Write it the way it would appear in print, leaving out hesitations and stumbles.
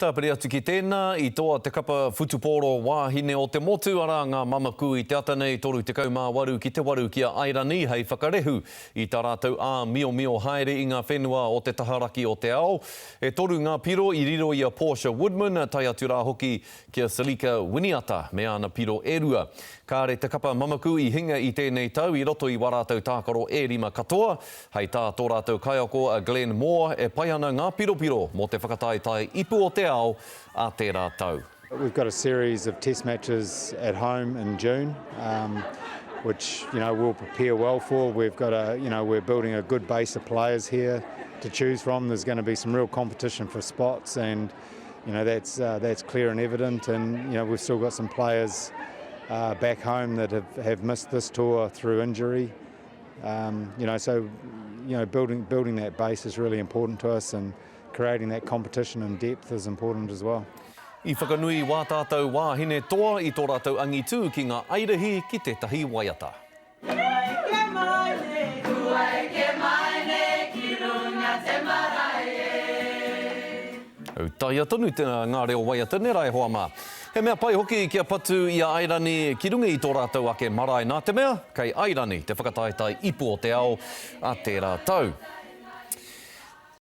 Tāpiri atu ki tēnā, i toa te kapa whutupōro wāhine o te motu, arā ngā mamaku i te ata nei 38 ki te waru ki a Airani hei whakarehu i tā rātou āmiomio haere i ngā whenua o te taha raki o te ao. E toru ngā piro i riro i a Portia Woodman, tae atu rā hoki ki a Selica Winiata me āna piro e rua. Kāre te kapa mamaku i hinga i tēnei tau i roto i wā rātou tākaro e rima katoa. Hei tā tō rātou kaiako a Glenn Moore e pai ana ngā piropiro mō te whakataetae Ipu o te Ao a tērā tau. We've got a series of test matches at home in June um, which you know we'll prepare well for. We've got a you know we're building a good base of players here to choose from. There's going to be some real competition for spots and you know that's uh, that's clear and evident. And you know we've still got some players uh, back home that have, have missed this tour through injury. Um, you know, so you know building building that base is really important to us, and creating that competition and depth is important as well. I whakanui wā tātou wāhine toa i tō rātou angitū ki ngā airahi ki tētahi waiata. Kua eke mai nei, kua eke mai nei ki runga te marae e. Autaia tonu te, ngā reo waiata nē rā e hoa mā. He mea pai hoki kia patu i a Airani ki runga i tō rātou ake marae nā te mea, kei Airani te whakataetae ipu o te ao a tērā tau.